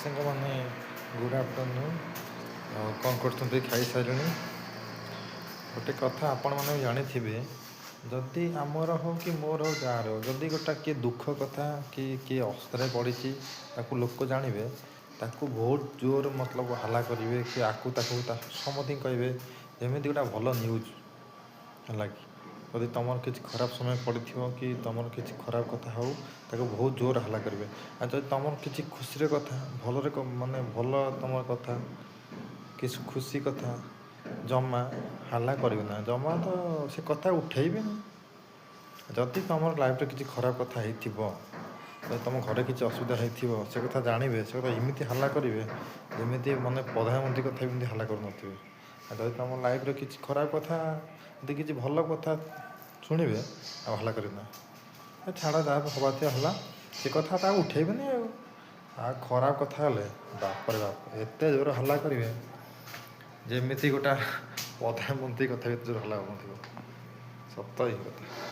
ସାଙ୍ଗମାନେ, good afternoon. ଆଉ କ'ଣ କରୁଛନ୍ତି? ଖାଇସାରିଲେଣି? ଗୋଟେ କଥା ଆପଣମାନେ ବି ଜାଣିଥିବେ, ଯଦି ଆମର ହଉ କି ମୋର ହଉ, ଯାହାର ହଉ, ଯଦି ଗୋଟା କିଏ ଦୁଃଖ କଥା କି କିଏ ଅସୁବିଧାରେ ପଡ଼ିଛି, ତାକୁ ଲୋକ ଜାଣିବେ, ତାକୁ ବହୁତ ଜୋର ମତଲବ ହାଲା କରିବେ କି ଆକୁ ତାକୁ ତା ସମସ୍ତଙ୍କୁ କହିବେ, ଯେମିତି ଗୋଟା ଭଲ ନ୍ୟୁଜ୍ ହେଲା କି। ଯଦି ତୁମର କିଛି ଖରାପ ସମୟ ପଡ଼ିଥିବ କି ତୁମର କିଛି ଖରାପ କଥା ହଉ, ତାକୁ ବହୁତ ଜୋର ହାଲା କରିବେ। ଆଉ ଯଦି ତୁମର କିଛି ଖୁସିର କଥା, ଭଲରେ ମାନେ ଭଲ ତୁମର କଥା, କିଛି ଖୁସି କଥା, ଜମା ହାଲା କରିବେ ନା, ଜମା ତ ସେ କଥା ଉଠେଇବେନି। ଯଦି ତୁମର ଲାଇଫ୍ରେ କିଛି ଖରାପ କଥା ହେଇଥିବ, ଯଦି ତୁମ ଘରେ କିଛି ଅସୁବିଧା ହେଇଥିବ, ସେ କଥା ଜାଣିବେ, ସେ କଥା ଏମିତି ହାଲା କରିବେ ଯେମିତି ମାନେ ପ୍ରଧାନମନ୍ତ୍ରୀ କଥା ଏମିତି ହାଲା କରୁନଥିବେ। ଆଉ ଯଦି ତୁମ ଲାଇଫ୍ରେ କିଛି ଖରାପ କଥା, ଯଦି କିଛି ଭଲ କଥା ଶୁଣିବେ, ଆଉ ହାଲା କରିବେ ନା, ଏ ଛାଡ଼, ଯାହା ହେବା ଥିବ ହେଲା, ସେ କଥା ତ ଆଉ ଉଠେଇବେନି। ଆଉ ଖରାପ କଥା ହେଲେ ବାପରେ ବାପ, ଏତେ ଜୋର ହାଲା କରିବେ ଯେମିତି ଗୋଟା ପ୍ରଧାନମନ୍ତ୍ରୀ କଥା ବି ଏତେ ଜୋର ହାଲା ହେଉନଥିବ। ସତ ଏଇ କଥା।